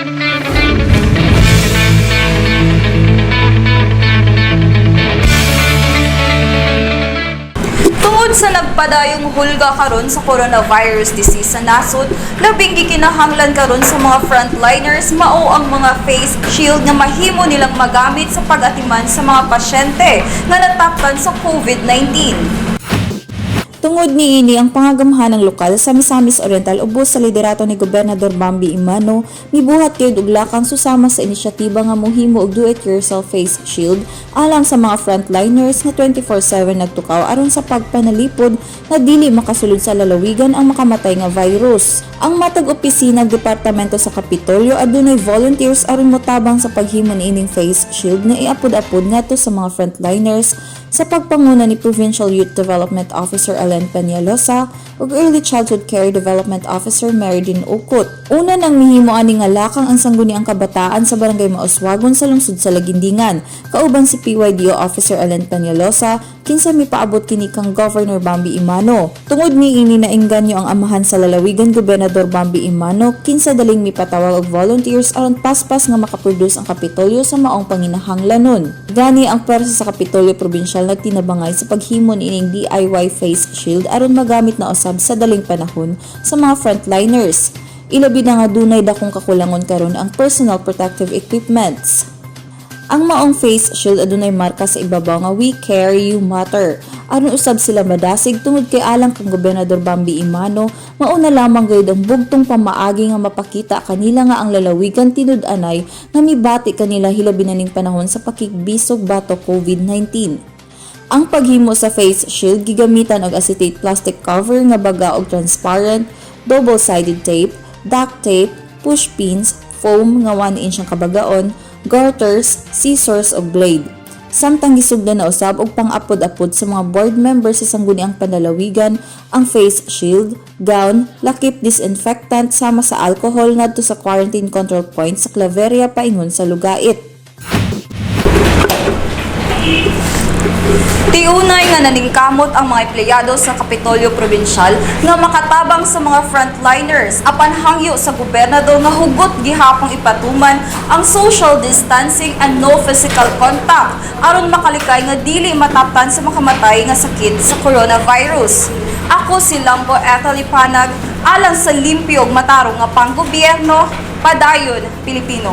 Tungod sa nagpadayong hulga karon sa coronavirus disease sa nasod, labing gikinahanglan karon sa mga frontliners mao ang mga face shield nga mahimo nilang magamit sa pag-atiman sa mga pasyente nga nataptan sa COVID-19. Tungod niini, ang pangagamhanan ng lokal sa Misamis Oriental ubos sa liderato ni Gobernador Bambi Emano mibuhat gyud og lakang susama sa inisyatiba nga mohimo og do-it-yourself face shield alang sa mga frontliners nga 24/7 nagtukaw aron sa pagpanalipod nga dili makasulod sa lalawigan ang makamatay nga virus. Ang matag opisina ug departamento sa Kapitolyo adunay volunteers aron motabang sa paghimo niining face shield nga iapod-apod ngadto sa mga frontliners sa pagpanguna ni Provincial Youth Development Officer Alen Peñalosa ug Early Childhood Care Development Officer Meridin Ukot. Una nang mihimo ani nga lakang ang Sangguniang Kabataan sa Barangay Mauswagon sa lungsod sa Laguindingan, kauban si PYDO Officer Alen Peñalosa, kinsa mipaabot kini kang Governor Bambi Emano. Tungod niini, naengganyo ang amahan sa lalawigan, Gobernador Bambi Emano, kinsa daling mipatawag og volunteers aron paspas nga makaproduce ang Kapitolyo sa maong panginahanglanon. Gani ang pwersa sa Kapitolyo Probinsyal nagtinabangay sa paghimo niining DIY face shield aron magamit na usab sa daling panahon sa mga frontliners. Ilabi na nga dunay dakong kakulangon karon ang personal protective equipments. Ang maong face shield adunay marka sa ibabaw nga "We Care, You Matter" aron usab sila madasig, tungod kay alang kang Gobernador Bambi Emano, mauna lamang gayud ang bugtong pamaagi nga mapakita kanila nga ang lalawigan tinud-anay nga mibati kanila, hilabi na ning panahon sa pakigbisog batok COVID-19. Ang paghimo sa face shield gigamitan og acetate plastic cover nga baga og transparent, double-sided tape, duct tape, push pins, foam nga 1 inch ang kabagaon, garters, scissors ug blade. Samtang gisugdan na usab og pang-apod-apod sa mga board members sa Sangguniang Panlalawigan ang face shield, gown, lakip disinfectant sama sa alcohol ngadto sa quarantine control point sa Claveria paingon sa Lugait. Tiunay nga naningkamot ang mga empleyado sa Kapitolyo Probinsyal nga makatabang sa mga frontliners, apan hangyo sa gobernador nga hugot gihapong ipatuman ang social distancing and no physical contact aron makalikay nga dili mataptan sa makamatay nga sakit sa coronavirus. Ako si Lambo Ethel Ipanag, alang sa limpyo ug matarong nga panggobyerno, padayon, Pilipino.